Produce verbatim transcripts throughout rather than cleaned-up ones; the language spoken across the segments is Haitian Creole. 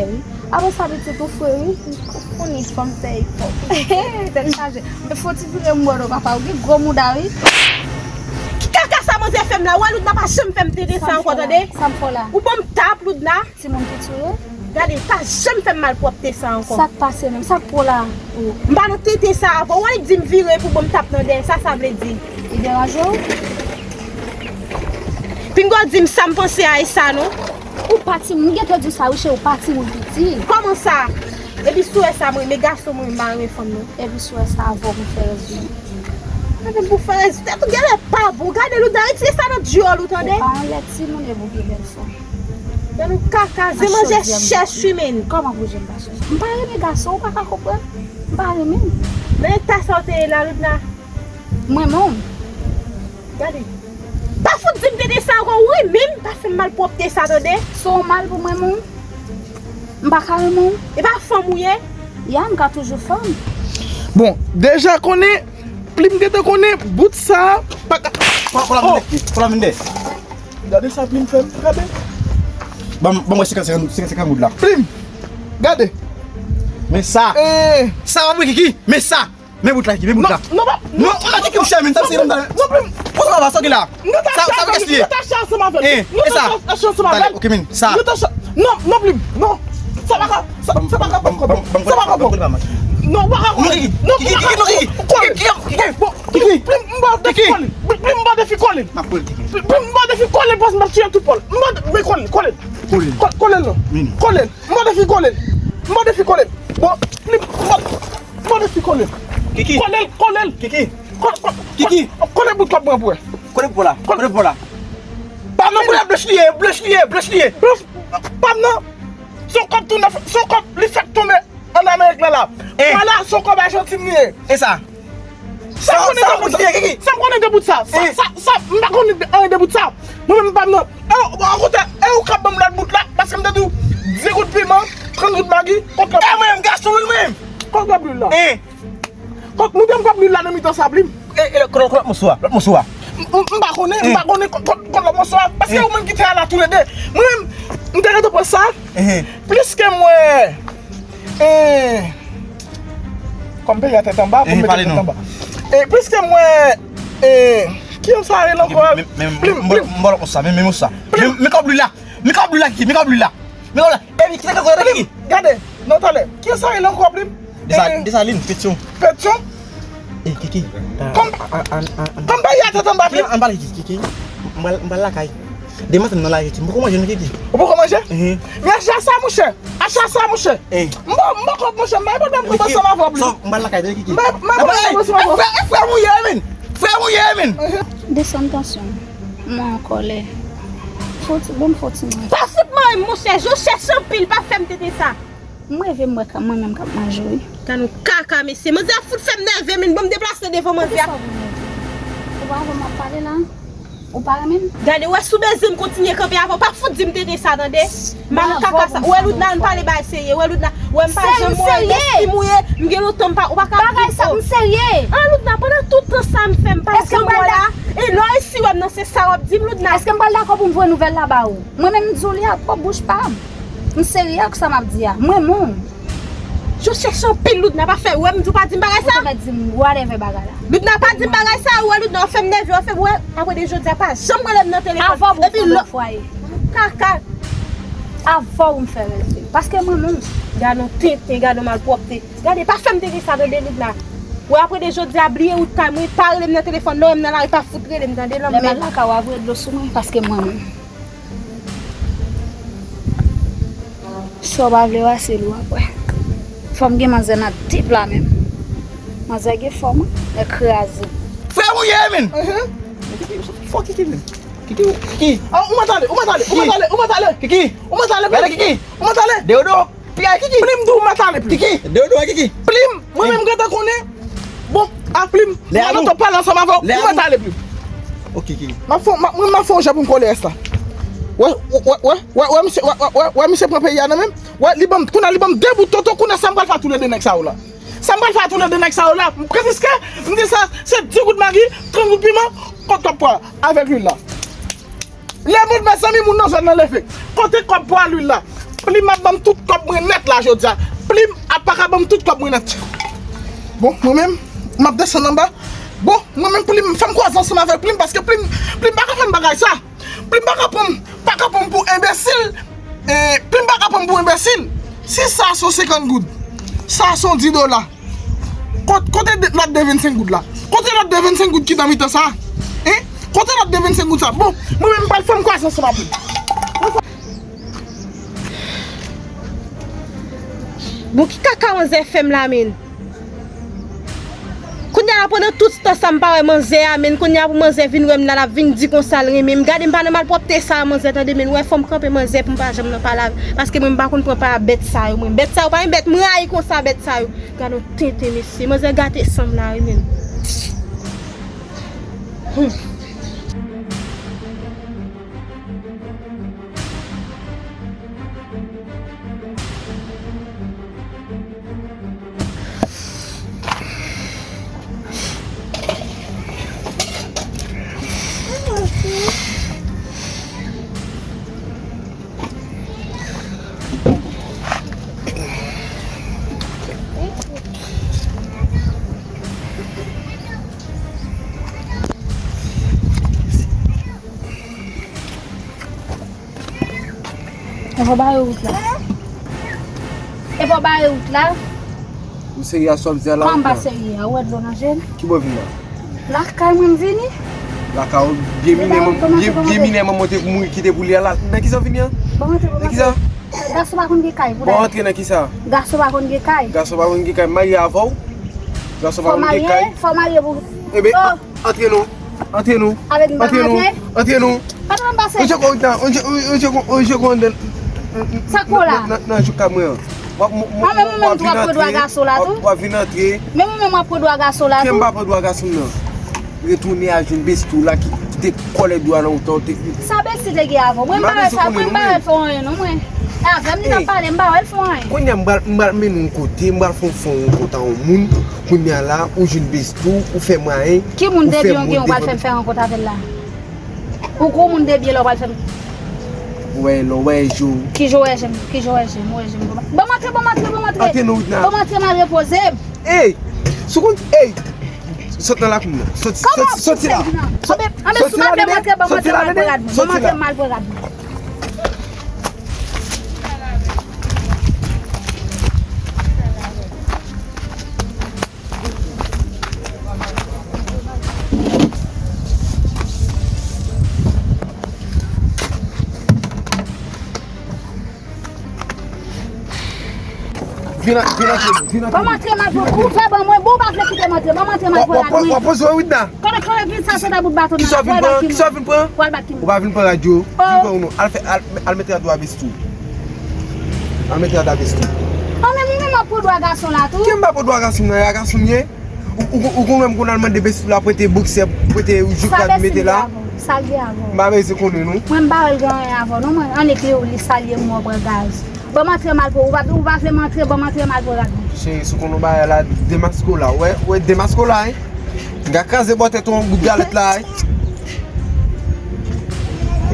Wi. Apre sa pitit ou fre wi. Ou konnen fanm fè efò. Tèt chaje. Men fò ti vire m wè non papa, ou gen gwo mouda wi. Ki kaka sa manzè fè m la? Wè Loudna pa janm fè m tete sa ankò tande. Sa m fè w la? Ou ban m tap Loudna. Timoun ki tou ye. Gade, pa janm fè m malpwòpte sa ankò. Sa k pase menm? Sa k pou la? M pa nan tete sa ankò. Wè li di m vire pou ban m tap nan dèyè. Sa sa vle di? Li deranje w? Pinga w di m sa m panse a e sa non. Ou pa timoun, m gentan di w sa wi cheri, ou pa timoun piti. Kòman sa? Epi si w wè sa mwen renmen gason, mwen m pa renmen fanm non. Epi si w wè sa avè w pou fè rès vi. Avè m pou fè rès vi tèt ou genlè pa bon. Gade Loudna, retire sa nan dyòl ou tande. Ou pa anlè timoun epi w gen bèl fanm. Gade yon kaka, zen manzè chèch wi menn. Kòman pou je m pa chèch? M pa renmen gason, ou pa ka konprann. M pa renmen l. Nan eta sa w te ye la Loudna. Mwen menm. Gade. Pa fout di m tete sa ankò wi menm, pa fè m malpwòpte sa tande. Se yon mal pou mwen menm. M pa ka renmen w. E pa fanm ou ye? Ya, m ka toujou fanm. Bon, deja konnen, Plim gentan konnen, bout sa pa ka. Fò, fò la vin dèyè, fò la vin dèyè. Gade sa Plim fè m, gade. Ban m, ban m wè senkant, senkant, senkant, senkant goud la. Plim, gade. Men sa. Eh. Sa pa pou Kiki, men sa. Men bout la, Kiki, men bout la. Non, non, non, non, Kiki, ou chè, men sa se nan. Non, Plim. Poze la, sa ki la. Sa, sa, kiyès li ye? Nou ta chache ansanm avè l. Eh, nou ta chache ansanm avè l. Talè, ok, men sa. Nou ta chache. Non, non, Plim. Non. Sa pa ka, sa, sa pa ka bon. Sa pa ka bon. Non, ou pa ka kole. Non, Kiki, Kiki, non, Kiki. Kiki, Kiki, Kiki. Bon, Kiki, Plim, m ba w defi kole. Plim, m ba w defi kole. M ap kole, Kiki. Plim, m ba w defi kole, paske m ap tiye tout pòl. M ba w, men kole, kole. Kole. Kole, kole, non. Kole. M ba w defi kole. M ba w defi kole. Bon, Plim, m ba w, m ba w defi kole. Kiki. Kole, kole. Kiki. Kole, kole, Kiki. Kole bout kòb mwen pou wè. Kole pou la. Kole pou la. Pa m nan pou la blanch li ye, blanch li ye, blanch li ye. Blanch, pa m nan. Se yon kòb tou nèf, se yon kòb li fèk tonbe ann Amerik la la. Eh. Vwala, se yon kòb Ajantin li ye. E sa? Sa m konnen de bout sa. Sa m konnen de bout sa. Sa, sa, sa, m pa konnen anyen de bout sa. Mwen menm m pa m nan. E, bon, akote, e ou k ap ban m lòt bout la, paske m te di w, di goud piman, trant goud magi, kòk lòt. E mwen menm, gason, mwen menm. Kòk lòt lwil la. Eh. Kòk, nou te m kòk lwil la nan mitan sa, Plim. E, e, lòt, lòt, lòt moso a, lòt moso a. M, m, m pa konnen, m pa konnen kòk, kòk, kòk lòt moso a, paske ou menm ki te a la toulede. Mwen menm, m te gentan pran sa. Plis ke m wè, eh, kòm peyi a tèt anba, pou m mete tèt anba. E plis ke m wè, eh, ki yon sa rele ankò? Plim, Plim. M ba w lòt moso a, men, men moso a. Plim. Men, men kòb lwil la, men kòb lwil la, Kiki, men kòb lwil la. Men kòb lwil la. Plim, gade, non, talè. Ki yon sa rele ankò, Plim? Desa-, Desalin, Petyon. Petyon? Eh, Kiki. Kòm, kòm peyi a tèt anba, Plim. Anba, Kiki, Kiki. M pral, m pral lakay. Demen maten nan lari, m poko manje non, Kiki. Ou poko manje? Mhm. Men acha sa, monchè. Acha sa, monchè. Eh. M ba, m ba kòb, monchè. M bay pwoblèm pou m ansanm avè w, Plim. M pral lakay, tande, Kiki. M bay, m bay pwoblèm pou m ansanm avè w, Plim. Frè m ou ye, men. Frè m ou ye, men. Desann tansyon m. Mwen an kòlè. Fò ti, ban m fò ti manje. Pa fout mwen, monchè. Je w chèche anpil, pa fè m tete sa. M reve m wè ka mwen menm k ap manje wi. Gad yon kaka mesye. Manzè ap fout fè m nève men ban m deplase devan manzè a. Poukisa w vin nève? Ou pa avè m w ap pale la? Ou pa renmen m? Gade, wè si w bezwen m kontinye kanpe avè w, pa fout di m tete sa tande. Mal kaka sa. Ou wè Loudna ann pale bagay serye. Ou wè Loudna, ou wè m pa janm wè w, mestim ou ye. M gen lontan m pa, ou pa ka. Bagay sa m serye. An Loudna, pandan tout tan sa m fè m pa janm wè w la. E lè w resi wè m nan se sa w ap di m Loudna. Èske m pral dakò pou m voye nouvèl la ba ou? Mwen menm m di w li a pwòp bouch pa m. M serye ak sa m ap di a. Mwen menm. Je w chèche anpil Loudna pa fè. Ou wè m di w pa di m bagay sa? Ou t ap di m whatever bagay la. Loudna pa di m bagay sa, ou wè Loudna w fè m nève, w fè m wè. Apre de jodi a pa janm rele m nan telefòn. Avè w pou m fè bèl fwaye. Kaka. Avè w m fè rèv. Paske mwen menm. Gad yon tenten, gad yon malpwòpte. Gade, pa fè m tenten sa tande Loudna. Ou wè apre de jodi a bliye wout kay mwen, pa rele m nan telefòn non, wè m nan lari pa fout rele m tande lanmèd. Lè m al lakay ou a voye dlo sou mwen, paske mwen menm. Sa w pa vle wè, se li w ap wè. Fò m gen manzè nan de pla menm. Manzè gen fòm wi, men kraze. Frè m ou ye, men. Fò Kiki, men. Kiki, Kiki. Ah, ou mèt ale, ou mèt ale, ou mèt ale, ou mèt ale. Kiki. Ou mèt ale, Kiki. Ou mèt ale. Deodo. Piga Kiki. Plim di w mèt ale Plim. Kiki, deodo a Kiki. Plim, mwen menm gentan konnen. Bon, a Plim, mwen gentan pale ansanm avè w. Ou mèt ale Plim. Ok, Kiki. M ap fè, m ap, mwen m ap fè yon jan pou m kole rès la. Wè, wè, wè, wè, wè, misye, wè, wè, wè, wè, misye pran peyi a nan men m. Wè, li ban m, kounye a li ban m de bout tonton, kounye a sa m pral fè a toulede nèg sa yo la. Sa m pral fè a toulede nèg sa yo la, m preziske, m di sa, se di goud magi, trant goud piman, kòb pwa avèk lwil la. Lemonn, mezanmi, moun nan zòn nan leve. Kote kòb pwa lwil la? Plim ap ban m tout kòb mwen nèt la jodi a. Plim ap pa ka ban m tout kòb mwen nèt. Bon, mwen menm, m ap desann anba. Bon, mwen menm Plim, fè m kwaze ansanm avèk Plim, paske Plim, Plim pa ka fè m bagay sa. Plim pa ka pran m, pa ka pran m pou enbesil. E, Plim pa ka pran m pou enbesil. Si sa se yon senkant goud, sa se yon dis dola. Kot-, kote de, lòt de vennsenk goud la? Kote lòt de vennsenk goud ki nan mitan sa? Hein? Kote lòt de vennsenk goud sa? Bon, mwen menm m pral fè m kwaze ansanm avè l. Bon, ki kaka manzè fè m la, menn? Kounye a la, pandan tout tan sa, m pa wè manzè a, menn. Kounye a pou manzè vin wè m la, l ap vin di konsa l renmen m. Gade, m pa nan malpwòpte sa a, manzè, tande, menn. Wè, fò m kanpe manzè pou m pa janm nan pale avè l. Paske mwen, m pa konn pran pa bèt sa yo, mwen. Bèt sa yo pa yon bèt, m rayi konsa bèt sa yo. Gade yon tenten, mesye. Manzè gate san m la, wi, menn. Hmm. E pa bare wout la. E pa bare wout la. Ou serye a sa w ap di a la? Kòman m pa serye a? Ou wè dlo nan je m? Ki bò w vin la? Lakay mwen m vini. Lakay ou? Byen minè, byen minè manman te mouri kite pou li a la. Nan kisa w vini an? Nan kisa? Gason pa konn gen kay pou dayè. Bon, antre nan kisa? Gason pa konn gen kay. Gason pa konn gen kay. M marye avè w? Gason pa konn gen kay. Fò marye, fò marye pou. Ebe, antre non. Antre non. Antre non. Antre non. Patwon pase. Ou chèk ou nan, ou chèk ou nan. Sa k fè w la? Nan, nan, nan jou kab mwen an. W ap, m, m, ah, men mwen menm tou w ap pran dwa gason la tou. W ap vin antre. Men mwen menm w ap pran dwa gason la tou. Kè m pa pran dwa gason m nan. Retounen al jwenn besti w la ki, ki te kòlè dwa nan ou tan ou te. Sa besti te gen avè w? Mwen m pa wè sa, mwen m pa wè l fè w anyen non mwen. Avè m li t ap pale, m pa wè l fè w anyen. Kounye a m pral, m pral mennen w yon kote, m pral fè w fè yon rankont a yon moun. Kounye a la, ou jwenn besti w, ou fè mwayen. Ki moun debyen w gen ou pral fè m fè rankont avè l la? Ou gon moun debyen lè w pral fè m. Ou wè, lè w wè je w. Ki je w wè je m? Ki je w wè je m? Ou wè je m kòman? Ban m antre, ban m antre, ban m antre. Antre non, Widna. Ban m antre, m al repoze m. Ey! Si w konn, ey! Sot nan lakou m nan. Soti, soti, soti la. Anben, anben, si w pa vle m antre, ban m antre, m al pran rad mwen. Ban m antre, m al pran rad mwen. Vin an-, vin antre, vin antre. Ban m antre, m al pran. Ou fè ban mwen, bon, ou pa vle kite m antre. Ban m antre, m al pran rad mwen. W ap poze w, Widna. Konnen, konnen, vin sa, se nan bout baton nan. Kisa w vin pran? Kisa w vin pran? Ou al bat ki moun? Ou pa vin pran rad yo. Vin pran ou non. Al fè, al, al mete rad ou a besti w. Al mete rad a besti w. An, men mwen menm m ap pran dwa gason la tou. Ki m pa pran dwa gason nan, e a gason m ye? Ou, ou, ou konn wè m konn al mande besti w la prete boksè, prete jouk la mete la? Sa besti m gen avè w? Sa l gen avè w? M pa bezwen konnen non. Mwen m pa wè l gen anyen avè w non mwen. Annik li, li salye m, mwen pran gaz. Ban m antre m al pran, ou pa, ou pa vle m antre, ban m antre m al pran rad mwen. Cheri, si w konn yon bagay la, demaske w la. Ou wè, ou wè demaske w la, wi. M ka kraze bò tèt ou yon bout galèt la, wi.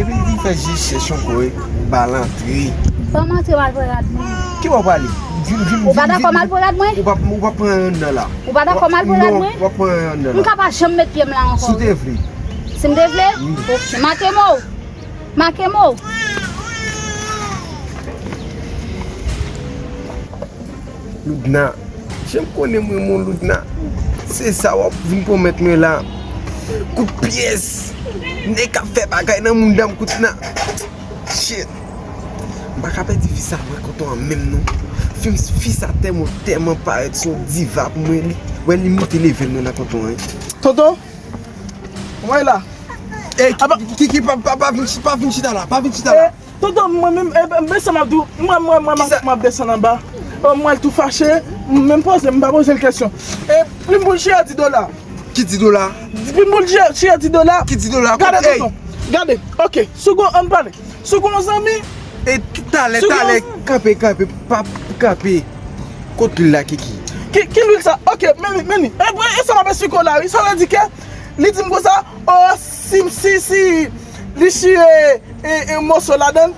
Epi li fè jis chèche yon kote, ba l antre. Ban m antre m al pran rad mwen. Ki bò w prale? Vin, vin, vin, vin. Ou pa dakò m al pran rad mwen? Ou pa, ou pa pran anyen anndan la. Ou pa dakò m al pran rad mwen? Non, ou pa pran anyen anndan la. M ka pa janm met pye m la ankò. Si w te vle. Si m te vle? Wi. Oke, make mo. Make mo. Loudna. Jan m konnen m renmen w, Loudna. Se sa w ap vin pwomèt mwen la. Kout pyès. Nèg k ap fè bagay nan mouda m, kout na. Shit. M pa ka pèdi fi sa nan konton an menm non. Fi, fi sa tèlman, tèlman parèt se yon diva pou mwen. Li, wè li monte level mwen nan konton an. Tonton? Mwen la. Ey, Kiki, pa, pa, pa vin, pa vin chita la, pa vin chita la. Tonton, mwen menm, e, men sa m ap di w, mwen, mwen, mwen, m ap desann anba. Mwen tou fache, m menm poze, m pa poze l kesyon. E, Plim pou l chire dis dola. Ki dis dola? Plim pou l chire dis dola. Ki dis dola? Gade, tonton. Gade, oke, si w gon, ann pale. Si w gon zanmi. E talè, talè, kanpe, kanpe, pa kanpe. Kot lwil la, Kiki? Ki, ki lwil sa? Oke, men li, men li. E, e sa m ap esplike w la, wi. Sa vle di ke li di m konsa, o, si, si, si li chire e, e, moso ladan l,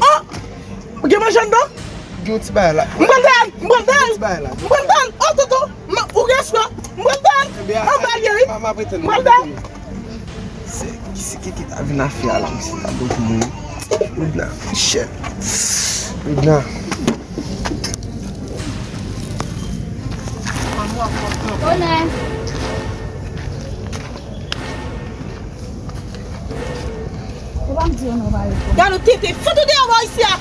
Oh! Gen manje anndan? Gen yon ti bagay la. M pral dal, m pral dal. Ti bagay la. M pral dal. Oh, tonton, m- ou gen chwa. M pral dal. Ebyen, m pral dal, Yeri. M ap rete. M pral dal. Se ki se ki ta vin afè a la, mesye, ta bon pou mwen. Midna, Michel. Midna. Onè. Gade ou tete, fout ou deyò bò isi a.